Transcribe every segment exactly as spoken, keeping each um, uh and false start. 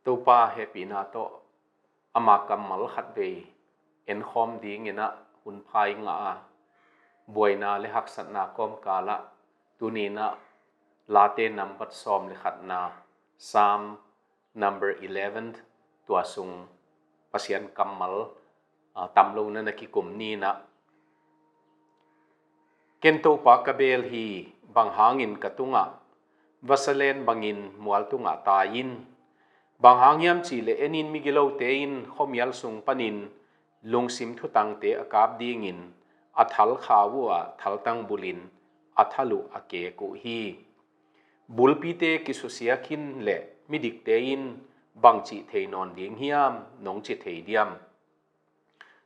Topa hehpihna tawh ama kammal khatvei enkhawm dingin ah hun pha i ngah a, buaina le haksatna kawmkal ah tuni-in ah Late nambat sawm le khatna, Psalm number eleven, tua sung Pasian kammal, ah, tam lo na na kikum ni-in ah, Ken Topa ka bel hi, bang hangin ka tungah vasa len bangin mual tungah tai in? Bang hang hiam cih leh en in, migilote in khuamial sung panin lungsim thutangte a kap dingin a thal khau uh a thaltang bulin a thal uh a kek uh hi. Bulpite kisusia khin leh midikte in bangci thei nawn ding hiam, nong ci thei diam?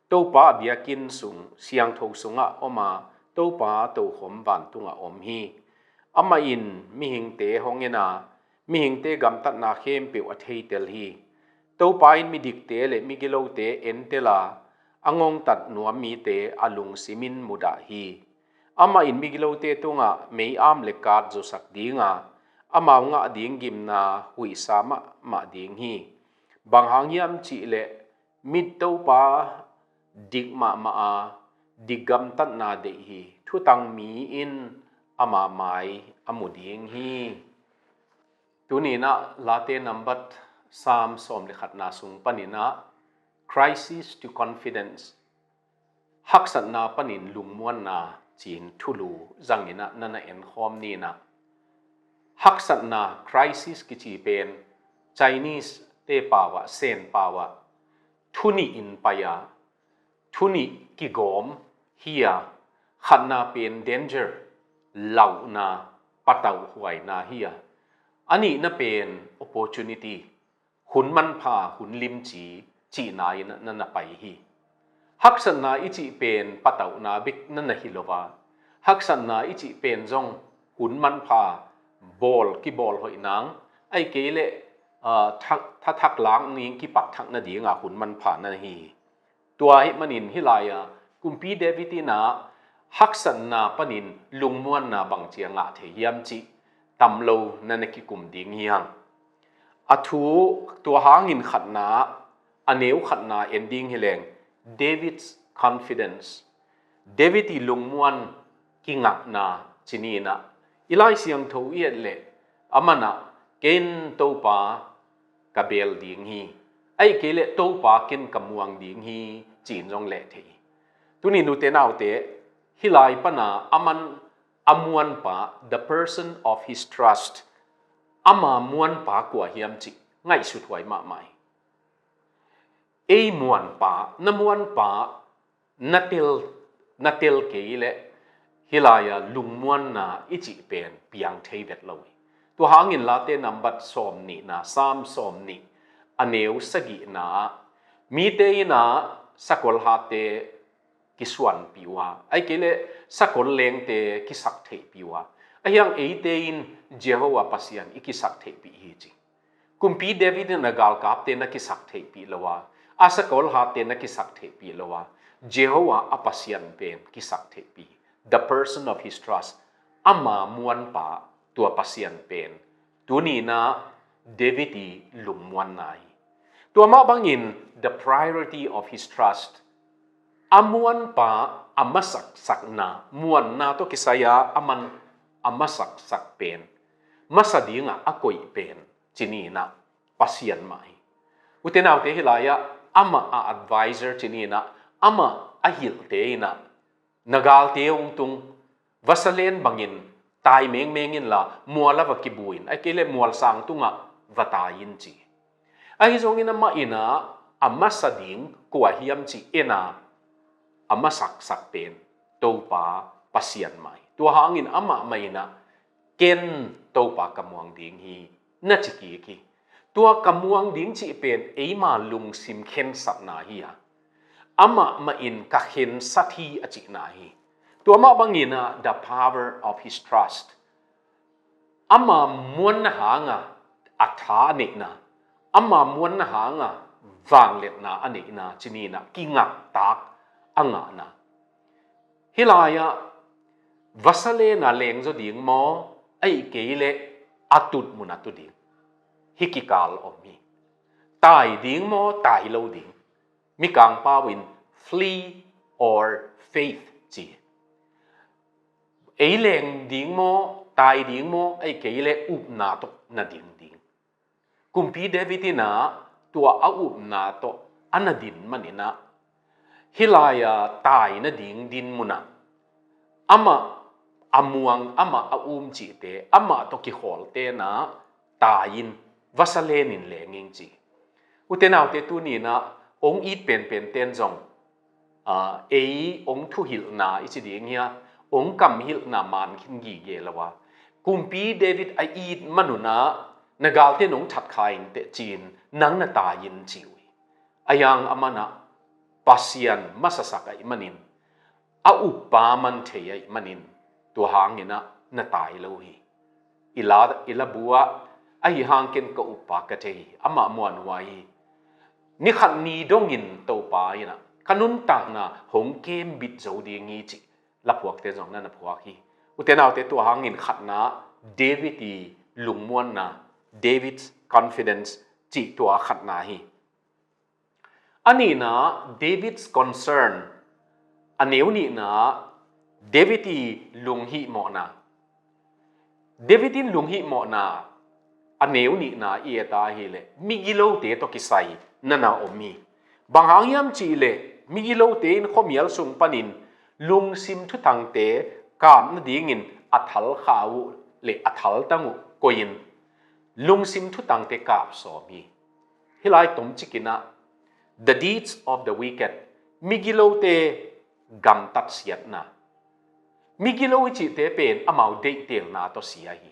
Topa a biakinn sung, siangtho sungah om a, Topa tokhom vantungah om hi. Amah in mihingte hong en a, mihingte gamtatna khempeuh a theitel hi. Topa in midikte le migilote entel a, a ngongtat nuam mite a lungsim in mudah hi. Amah in migilote tungah mei-am le kat zosak ding a, amau ngah ding gimna huihsa mahmah ding hi. Bang hang hiam cih leh mit Topa dik mahmah a, dik gamtatna deih hi. Thutang mi in ama mai a mu ding hi. Tuni-in ah Late nambat sawm le khatna sung panin ah, Crisis to Confidence, haksatna panin lungmuanna ci-in thulu zangin ah na na enkhawm ni-in ah, haksatna, crisis kici pen Chinese te pau ah, Sen pau ah thu nih in pai a, thu nih kigawm hi a, khatna pen danger, lauhna, patauhhuaina hi a, a nihna pen opportunity, hun manpha, hun limci cihna in na na pai hi. Haksatna i cih pen patauhna bek na na hi lo a, haksatna i cih pen zong hun manpha, bawl, kibawl hoih nang, ahih kei leh, ah, thak, thathak lak ning kipat thak nading a hun manpha na hi. Tua ahih manin hih lai-ah Kumpi David in ah haksatna panin lungmuanna bangci a ngah thei hiam cih tam lo na na kikum ding hi hang. A thu, tua hangin khatna, a neu khatna en ding hi leng, David's confidence, David i lungmuan kingakna ci ni-in ah, i Lai Siangtho i et leh, aman ah, ken Topa ka bel ding hi, ahih kei leh Topa ken ka muang ding hi, ci-in zong leh thei hi. Tuni, nute naute, hih lai pan a aman a muanpa, the person of his trust, ama muanpa kua hiam cih ngaihsut huai mahmah hi. Ei muanpa, na muanpa, na tel, na tel kei leh hih lai-ah lungmuanna i cih pen piang thei vet lo hi. Tua hangin Late nambat sawm nihna, Psalm sawm nih, a neu sagihna ah, mite in ah sakol hatte kisuanpih uh a, ahih kei leh sakol lengte kisaktheihpih uh a, ahi hang eite in Jehovah Pasian i kisaktheihpih hi ci. Kumpi David in a galkapte na kisaktheihpih lo a, a sakol hatte na kisaktheihpih lo a, Jehovah a Pasian pen kisaktheihpih hi. The person of his trust, ama muanpa, tua Pasian pen tuni-in ah David i lungmuanna hi. Tua mah bangin the priority of his trust, a muanpa a masaksakna, muanna tawh kisai-a aman a masaksak pen, masa dingah a koih pen ci ni-in ah Pasian mah hi. Ute naute, hih lai-ah amah a advisor ci ni-in ah, amah a hilhte in ah, na galte hong tung, vasa len bangin tai mengmeng inla, mual ah va kibu in, ahih kei leh mualsang tungah va tai in ci. Ahi zongin amah in ah a masa ding kua hiam cih en a, a masaksak pen Topa Pasian mah hi. Tua hangin amah mah in ah, ken Topa ka muang ding hi, na ci kik hi. Tua ka muang ding cih pen eima lungsim khensatna hi a, amah mah in ka khensat hi a cihna hi. Tua mah bangin ah the power of his trust, ama muanna hanga a tha a neihna, ama muanna hanga vangliatna a neihna ci ni-in ah kingaktak a ngahna. Hih lai-ah vasa len a lengzaw ding maw, ahih kei leh a tut mun a tu ding, hih kikal om hi. Tai ding maw, tai lo ding? Mikang pau in flee or faith ci. Ei leng ding maw, tai ding maw, ei kei le upna tawh na din ding? Kumpi David in ah tua a upna tawh a na din manin ah, hih lai-a tai nading din munah amah a muang, amah a um cihte, amah tawh kikhawlte in ah tai in, vasa len in leng ing ci. Ute naute, tuni in ah hong it penpenten zong, aa, ei hong thuhilhna i ci ding hia, hong kamhilhna man khin gige lo a, Kumpi David a it man un ah, na galte in hong that kha inteh ci-in nang na tai in ci uh hi. A yang a man ah Pasian masasak ahih manin, a uppa man thei ahih manin, tua hangin ah na tai lo hi. I la, i la bu ah, ahi hang ken ka uppa ka thei hi, amah muanhuai hi. Ni khat ni dongin Topa in ah ka nuntakna hong kembit zo ding hi cih laphuakte zong na na phuak hi. Ute naute, tua hangin khatna, David i lungmuanna, David's confidence cih tua khatna hi. A nihna, David's concern. A neu nihna, David i lunghihmawhna. David in lunghihmawhna a neu nihna i et a hileh migilote tawh kisai na na om hi. Bang hang hiam cihleh migilote in khuamial sung panin lungsim thutangte kap nadingin a thalkha uh le a thaltang uh koih in lungsim thutangte kap sawm hi. Hih lai tomcik in ah, the deeds of the wicked, migilote gamtat siatna. Migilo i cihte pen amau deihtelna tawh sia hi.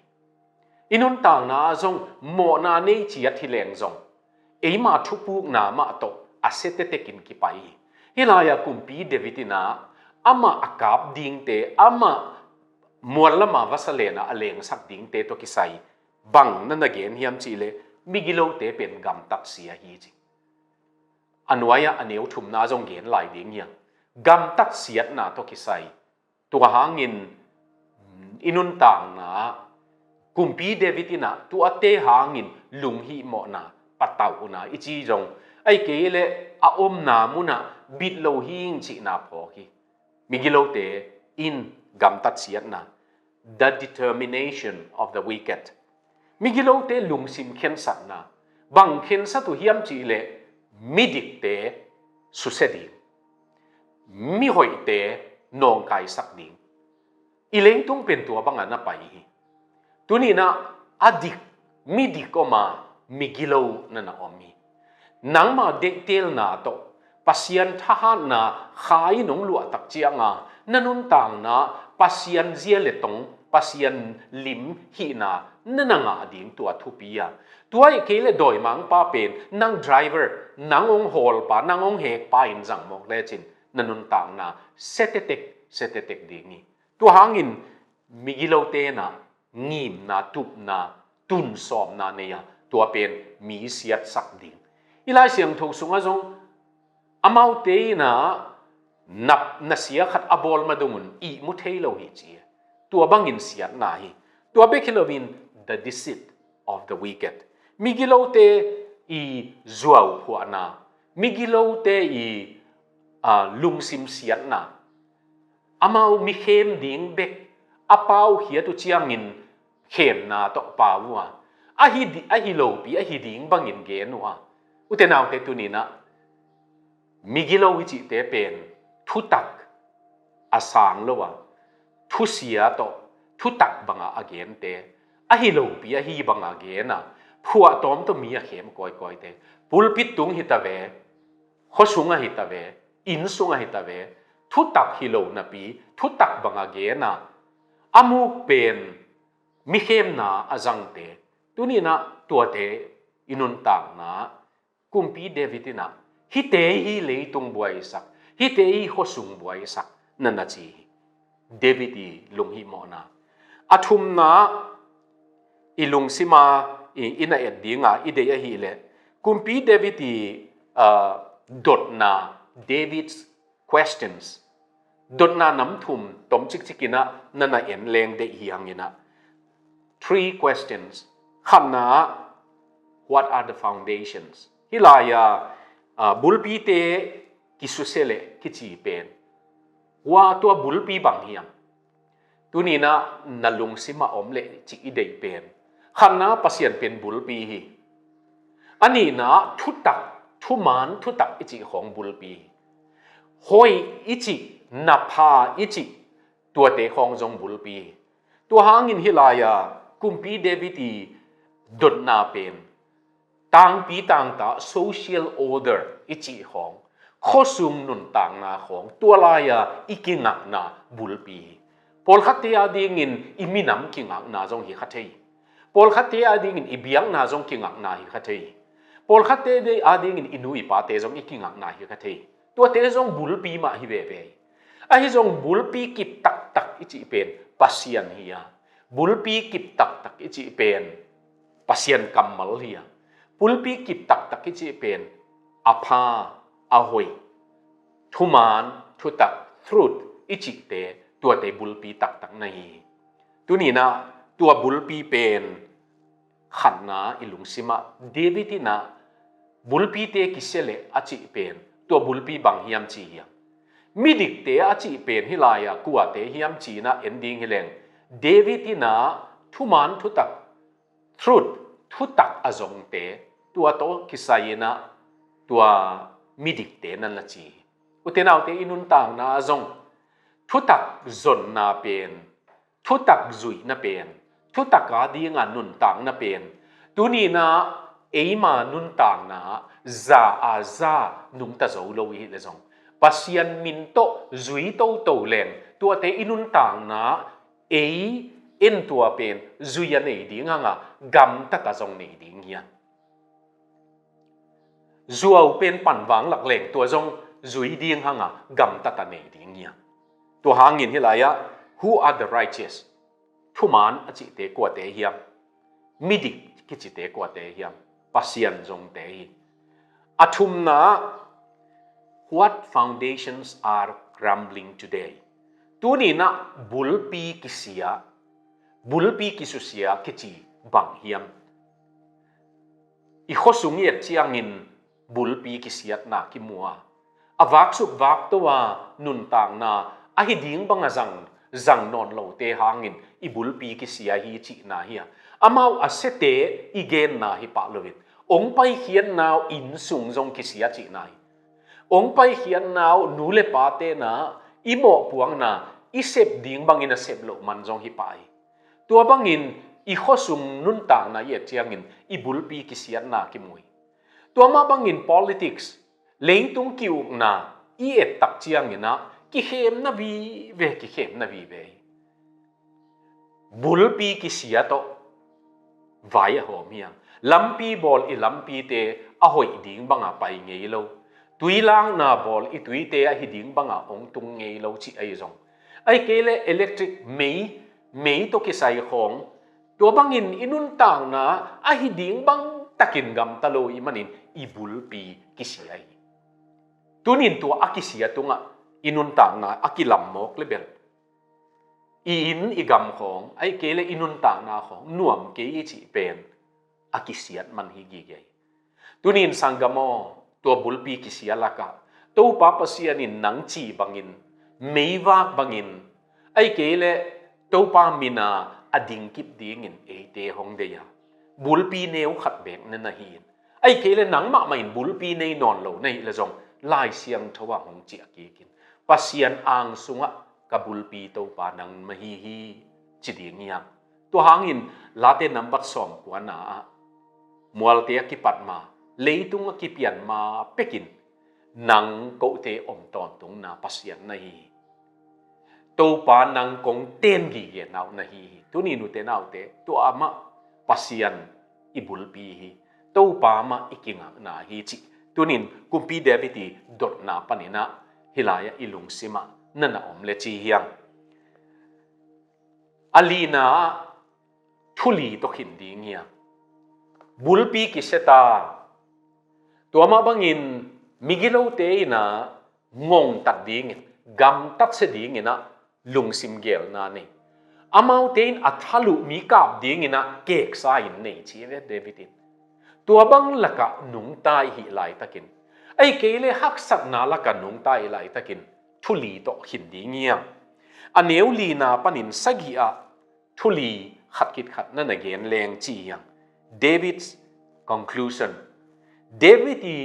I nuntakna ah zong mawhna nei ciat hi leng zong, eima thupukna mah tawh a sia tektek in kipai hi. Hih lai-ah Kumpi David in ah amah a kap dingte, amah mual lam a vasa len ah a lengsak dingte tawh kisai bang na na gen hiam cihleh, migilote pen gamtat sia hi ci. A nuai-ah a neu thumna zong gen lai ding hi a, gamtat siatna tawh kisai. Tua hangin i nuntakna ah Kumpi David in ah tuate hangin lunghihmawhna, patauhna i ci zong, ahih kei leh a omna munah bit lo hi ing cihna phawk hi. Migilote in gamtat siatna, the determination of the wicked. Migilote lungsim khensatna, bang khensat uh hiam cihleh midikte susia ding, mihoihte nawngkaisak ding. I leitung pen tua bangah na pai hi. Tuni in ah a dik, midik om a migilo na na om hi. Nangma deihtelna tawh Pasian thahatna kha in hong luah tak cianga na nuntakna Pasian zia le tong, Pasian lim hihna na na ngah ding tua thupi a. Tua ahih kei leh dawimangpa pen nang driver, nang hong hawlpa, nang hong hekpa in zang mawk lecin na nuntakna sia tektek, sia tektek ding hi. Tua hangin migilote in ah ngimna, tupna, tunsawmna nei a, tua pen mi siatsak ding. I Lai Siangtho sungah zong amaute in ah na, na sia khat a bawl ma dong un ihmu thei lo hi ci. Tua bangin siatna hi. Tua bek hi loin the deceit of the wicked. Migilote i zuauphuahna, migilote i, a, lungsim siatna. Amau mi khem ding bek a paukhiat uh ciangin khemna tawh pau uh a, ahi di, ahi lopi ahi ding bangin gen uh a. Ute naute, tuni in ah migilo i cihte pen thutak a sang lo a, thusia tawh thutak banga a gente, ahi lopi ahi banga gen a, phuahtawm tawh mi a khem kawikawite, pulpit tung hi ta ve, khuasung ahi ta ve, inn sung ahi ta ve, thutak hi lo napi thutak banga gen a, a muk pen mikhemna a zangte, tuni in ah tuate i nuntakna Kumpi David in ah hihte hi leitung buaisak, hihte hi khuasung buaisak na na ci hi. David i lunghihmawhna. A thumna, i lungsima i, i na et dinga i deih ahileh Kumpi David i, ah, dotna, David's questions. Dotna nam thum tomcikcik in ah na na en leng deih hi hang in ah. Three questions. Khatna ah, what are the foundations? Hih lai-a, ah, bulpite kisusia leh kici pen, hua tua bulpi bang hiam? Tuni-in ah na lungsim ah om leh cih i deih pen, khatna, Pasian pen bulpi hi. A nihna, thutak, thuman thutak i cih khawng bulpi hi. Hoih i cih, na pha i cih, tuate khawng zong bulpi hi. Tua hangin hih lai-a Kumpi David i dotna pen, tangpi tangta, social order i cih khawng, khuasung nuntakna khawng, tua lai-a i kingakna bulpi hi. Pawlkhatte adingin i minam kingakna zong hi kha thei hi. Pawlkhatte adingin i biakna zong kingakna hi kha thei hi. Pawlkhatte adingin i nu i pate zong i kingakna hi kha thei hi. Tuate zong bulpi mah hi veve hi. Ahi zong bulpi kip taktak i cih pen Pasian hi a, bulpi kip taktak i cih pen Pasian kammal hi a, bulpi kip taktak i cih pen a pha, a hoih, thuman thutak, truth i cihte, tuate bulpi taktak na hi hi. Tuni-in ah tua bulpi pen khatna i lungsim ah, David in ah bulpite kisia leh a cih pen, tua bulpi bang hiam ci hiam? Midikte a cih pen hih lai-a kuate hiam ci-in ah en ding hi leng, David in ah thuman thutak, truth, thutak a zongte, tua tawh kisai-in ah tua midikte na na ci hi. Ute naute, i nuntakna ah zong thutak zonna pen, thutak zuihna pen, thutak adinga nuntakna pen, tuni-in ah eima nuntakna ah za a za nungta zo lo i hih leh zong, Pasian min tawh zui toto leng, tuate i nuntakna ah ei in tua pen zui a nei ding hang a, gamtat a zong nei ding hi a. Zuau pen panvang lak leng, tua zong zui ding hang a, gamtat a nei ding hi a. Tua hangin hih lai-ah, "Who are the righteous?" Thuman a cihte kuate hiam? Midik kicite kuate hiam? Pasian zongte hi. A thumna, "What foundations are crumbling today?" Tuni-in ah bulpi kisia, bulpi kisusia kici bang hiam? I khuasung i et ciangin bulpi kisiatna kimu a, a vaksuk vakto a nuntakna, ahi ding banga zang, zang nawn lote hangin i bulpi kisia hi cihna hi a, amau a siate i genna hi pah loin, hong paikhiatna uh innsung zong kisia cihna hi. Hong paikhiatna uh nu le pate na, i mawhpuakna, i sep ding bangin a sep loh man zong hi pah hi. Tua bangin i khuasung nuntakna i et ciangin i bulpi kisiatna kimu hi. Tua mah bangin politics, leitung ki-ukna i et tak ciangin ah kikhemna vive, kikhemna vive hi. Bulpi kisia tawh vai a hawm hi a, lampi bawl i lampite a hoih ding banga pai ngei lo, tui lakna bawl i tuite ahi ding banga hong tung ngei lo cih ahi zong, ahih kei leh electric, mei, mei tawh kisai khawng, tua bangin i nuntakna ahi ding bang takin gamta lo ahih manin i bulpi kisia hi. Tunin tua a kisia tungah i nuntakna a kilam mawk le bel, i inn i gam khawng, ahih kei leh i nuntakna khawng nuam kei i cih pen a kisiat man hi gige hi. Tunin sanggam aw, tua bulpi kisia lakah Topa Pasian in nang ci bangin, meivak bangin, ahih kei leh Topa mina a dingkip dingin eite hong deih a, bulpi neu khat beek na na hi in, ahih kei leh nangmah mah in bulpi nei nawn lo na hih leh zong, Lai Siangtho ah hong ciah kik in, Pasian ang sungah ka bulpi Topa nang mah hi hi, ci ding hi hang. Tua hangin Late nambat sawmkuana ah, mualte a kipat ma, leitung a kipian ma pekin nang kote om tawntungna Pasian na hi hi. Topa nang kong ten gige na uh na hi hi. Tunin ute naute, tua mah Pasian i bulpi hi. Topa mah i kingakna hi cih tunin Kumpi David i dotna panin ah hih lai-ah i lungsim ah na na om le ci hi hang. A lina ah thu li tawh khin ding hi a, bulpi kisia ta. Tua mah bangin migilote in ah ngongtat dingin, gamtatsia dingin ah lungsim gelna nei. Amaute in a thal uh mi kap dingin ah keksa in nei ci ve David in. Tua bang lakah nungta i hih laitakin, ahih kei leh haksatna lakah nungta i hih laitakin, thu li tawh khin ding hiam? A neu lina panin sagih ah thu li khat khit khat na na gen leng ci hiam? David's conclusion. David i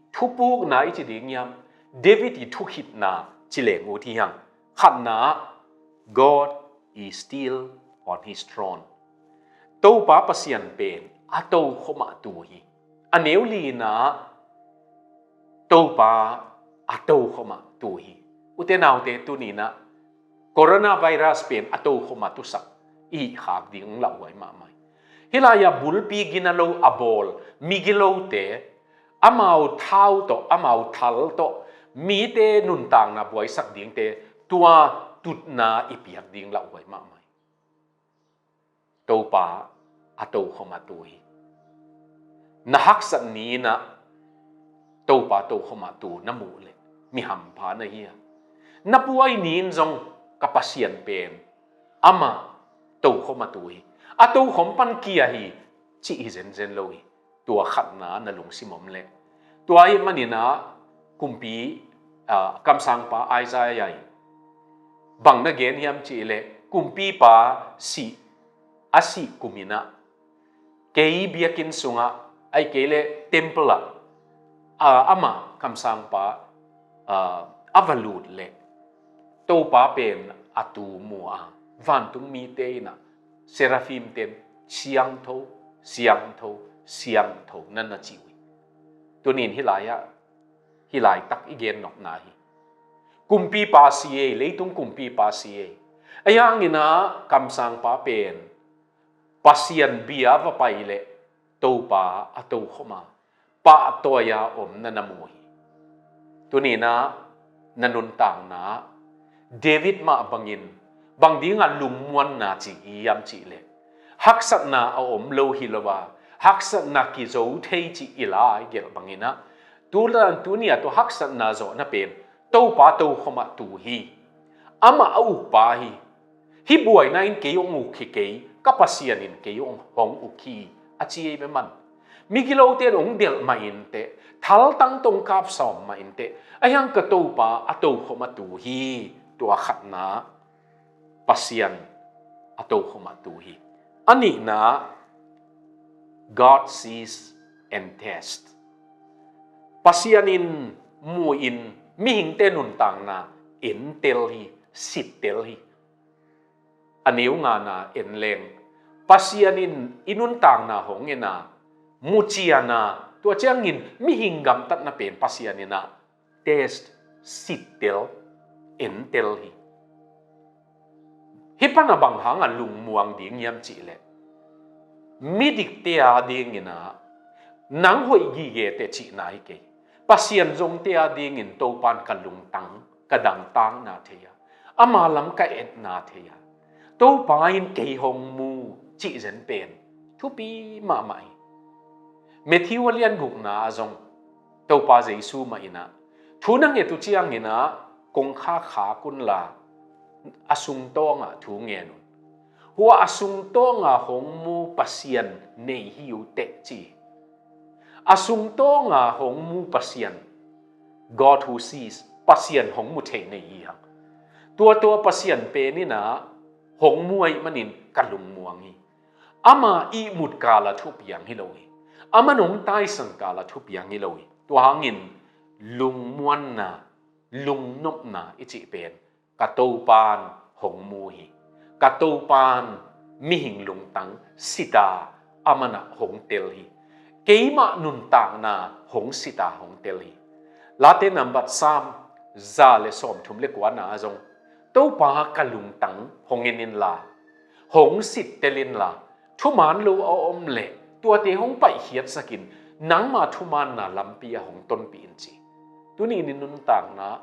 thupukna i ci ding hiam? David i thukhitna ci leng ut hi hang. Khatna, God is still on his throne. Topa Pasian pen a tokhom ah tu hi. A neu lina, Topa a tokhom ah tu hi. Ute naute, tuni-in ah coronavirus pen a tokhom ah tusak i hih khak ding lauhuai mahmah hi. Hih lai-ah bulpi gina lo a bawl migilote, amau thau tawh, amau thal tawh mite nuntakna buaisak dingte, tua tutna i piak ding lauhuai mahmah hi. Topa a tokhom ah tu hi. Na haksat ni-in ah Topa tokhom ah tu na muh leh mi hampha na hi a, na buai ni-in zong ka Pasian pen amah tokhom ah tu hi, a tokhom pan kia hi, cih hi zenzen lo hi. Tua khatna na lungsim om leh. Tua ahih manin ah kumpi, ah, kamsangpa Isaiah in bang na gen hiam cih leh, kumpipa sih, a sih kumin ah kei biakinn sungah, ahih kei leh temple ah, ah, amah kamsangpa, ah, a va lut leh Topa pen a tu mu a, vantungmite in ah, seraphim ten, "Siangtho, siangtho, siangtho," na na ci uh hi. Tuni-in hih lai-ah, hih laitak i gen nopna hi. Kumpipa si ei, leitung kumpipa si ei. Ahih hangin ah kamsangpa pen Pasian bia va pai leh Topa a tokhom a, pahtawi a om na na mu hi. Tuni-in ah na nuntakna David mah bangin bang dinga lungmuanna ci i hiam cih leh, haksatna a om lo hi lo a, haksatna kizo thei cih i lai gelh bangin ah, tu la, tuni-a tua haksatna zawhna pen Topa tokhom ah tu hi. Amah a ukpa hi. Hih buaina in kei hong uk hi kei, ka Pasian in kei hong, hong uk hi, a ci ei ve man. Migilote in hong delh mah inteh, thaltang tawh hong kap sawm mah inteh, ahih hang ka Topa a tokhom ah tu hi. Tua khatna, Pasian a tokhom ah tu hi. A nihna, God sees and tests. Pasian in mu-in mihingte nuntakna entel hi, sittel hi. A neu ngana en leng, Pasian in i nuntakna hong en a, mu cian a, tua ciangin mihing gamtatna pen Pasian in ah test, sittel, entel hi. Hih pan a bang hanga lungmuang ding hiam cih leh, midikte a dingin ah nang hoih gige teh cihna hi kei. Pasian zongte a dingin Topa'n ka lungtang, ka dangtakna thei a, ama lam ka etna thei a, Topa in kei hong mu cih zen pen thupi mahmah hi. Matthew a lian gukna ah zong Topa Jesu mah in ah, thu na nget uh ciangin ah kongkhak khak unla, a sungtawngah thu ngen un. Hua a sungtawnga hong mu Pasian nei hi uh teh ci. A sungtawnga hong mu Pasian, God who sees, Pasian hong mu thei nei hi hang. Tua tua Pasian pen in ah hong mu ahih manin ka lungmuang hi. Ama ihmut kala thupiang hi lo hi. Aman hong taisan kala thupiang hi lo hi. Tua hangin lungmuanna, lungnopna i cih pen, ka Topa'n hong mu hi. Ka Topa'n mihing lungtang sita, aman ah hong tel hi. Keimah nuntakna hong sita hong tel hi. Late nambat Sam za le sawmthum le kuana ah zong, Topa, ka lungtang hong en inla, hong sittel inla, thuman lo a om leh tuate hong paihkhiatsakin, nangma thumanna lampi ah hong tonpih in ci. Tuni-in i nuntakna,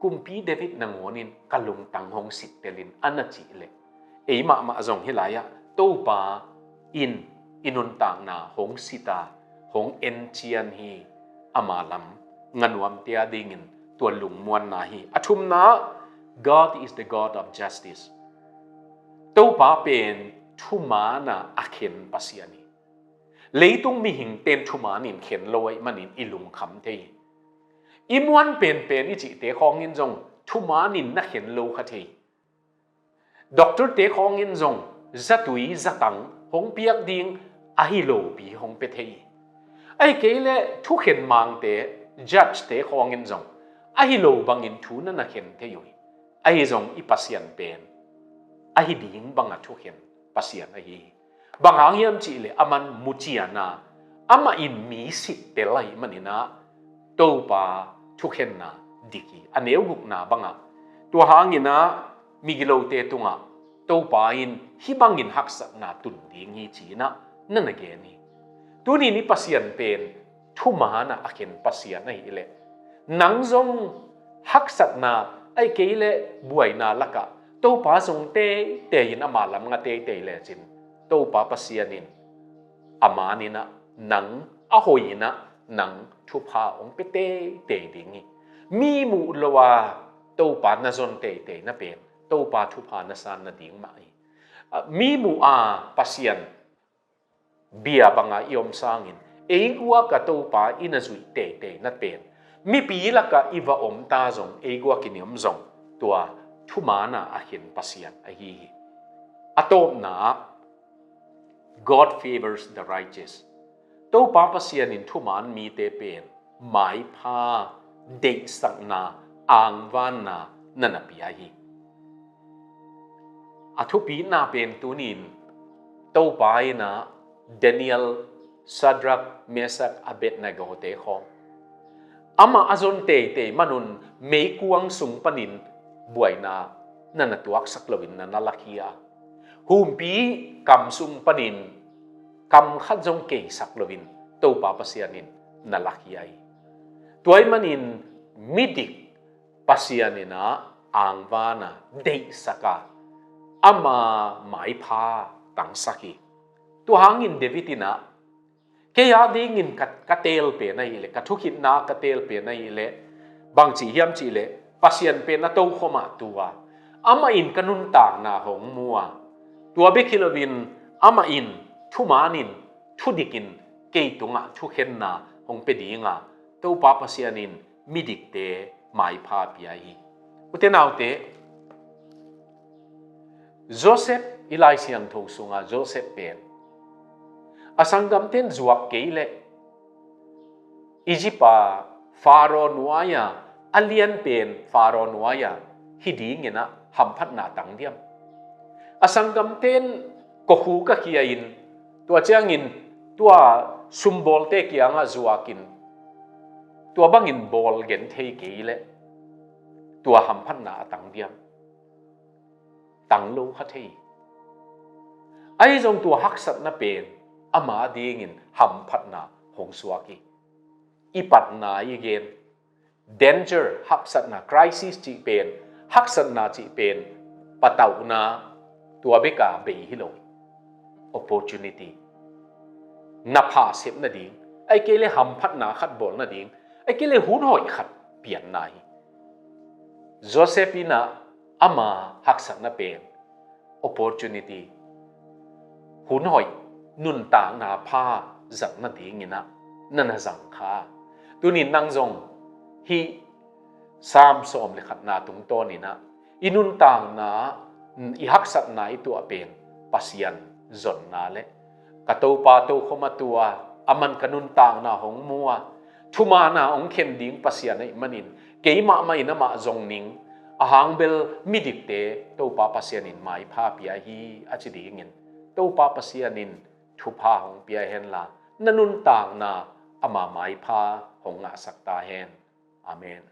kumpi David nangawn in ka lungtang hong sittel in a na cih leh, ei mahmah zong hih lai-ah Topa in i nuntakna hong sita, hong encian hi. Ama lam nganuamte a dingin tua lungmuanna hi. A thumna, God is the God of justice. Topa pen thuman a a khen Pasian hi. Leitung mihingte'n thuman in khen lo ahih manin i lungkham thei hi. I muan penpen i cihte khawng in zong thuman in na khen lo kha thei hi. Doctor-te khawng in zong zatui zatang hong piak ding ahi lopi hong pia thei hi. Ahih kei leh thukhen mangte, judge-te khawng in zong ahi lo bangin thu na na khen thei uh hi. Ahi zong i Pasian pen ahi ding banga thukhen Pasian ahi hi. Bang hang hiam cih leh aman mucian a, amah in mi sittel ahih manin ah Topa thukhenna dik hi. A neu gukna bangah, tua hangin ah migilote tungah Topa in hih bangin haksatna tun ding hi ci-in ah na na gen hi. Tuni-in i Pasian pen thuman ah a khen Pasian ahih leh, nang zong haksatna ahih kei leh buaina lakah Topa zong teitei in ama lam nga teitei lecin, Topa Pasian in a man in ah nang, a hoih in ah nang thupha hong pia teitei ding hi. Mi muh lo a Topa na zon teitei na pen Topa thupha na san nading mah hi. Mi muh a Pasian bia banga i om sangin, ei guak a Topa i na zuih teitei na pen, mipi lakah i va om ta zong, ei guakin i om zong, tua thuman a a khen Pasian ahi hi. A tawpna ah, God favors the righteous. Topa Pasian in thuman mite pen maipha, deihsakna, angvanna na na pia hi. A thupina pen tuni-in Topa in ah Daniel, Shadrach, Meshach, Abednego-te khawng, amah a zon teitei man un meikuang sung panin buaina na na tuaksak loin na na lakhia a, humpi kam sung panin kam khat zong keisak loin Topa Pasian in na lakhia hi. Tua ahih manin midik Pasian in ah angvan a, deihsak a, ama maipha tangsak hi. Tua hangin David in ah, kei a dingin ka, ka teel pen ahih leh, ka thukhitna ka teel pen ahih leh, bangci hiam cih leh, Pasian pen a tokhom ah tu a, amah in ka nuntakna hong mu a, tua bek hi loin amah in thuman in, thudik in kei tungah thukhenna hong pia ding a, Topa Pasian in midikte maipha pia hi. Ute naute, Joseph, i Lai Siangtho sunga Joseph pen a sanggamte'n zuak kei leh Egypt a Pharaoh nuai-a, a lianpen Pharaoh nuai-a hi dingin ah hamphatna tang diam? A sanggamte'n kokhuk ah khia-in, tua ciangin tua sumbawlte kiangah zuakin, tua bangin bawl gen thei kei leh tua hamphatna a tang diam? Tang lo kha thei hi. Ahi zong tua haksatna pen ama dingin hamphatna hong suak hi. I patna i gen, danger, haksatna, crisis cih pen, haksatna cih pen patauhna, tua bek a bei hi lo hi. Opportunity, na pha sep nading, ahih kei leh hamphatna khat bawl nading, ahih kei leh hun hoih khat pianna hi. Joseph in ah ama haksatna pen opportunity, hun hoih, nuntakna pha zang nadingin ah na na zang kha. Tuni-in nang zong hih Psalm sawm le khatna tungtawnin ah, i nuntakna, i haksatna i tuah pen Pasian zonna leh ka Topa tokhom a tu a, aman ka nuntakna hong mu a, thuman a hong khen ding Pasian ahih manin, keimah mah in amah zong ning, a hang bel midikte Topa Pasian in maipha pia hi, a ci dingin Topa Pasian in thupha hong pia hen la, na nuntakna ama maipha hong ngahsak ta hen. Amen.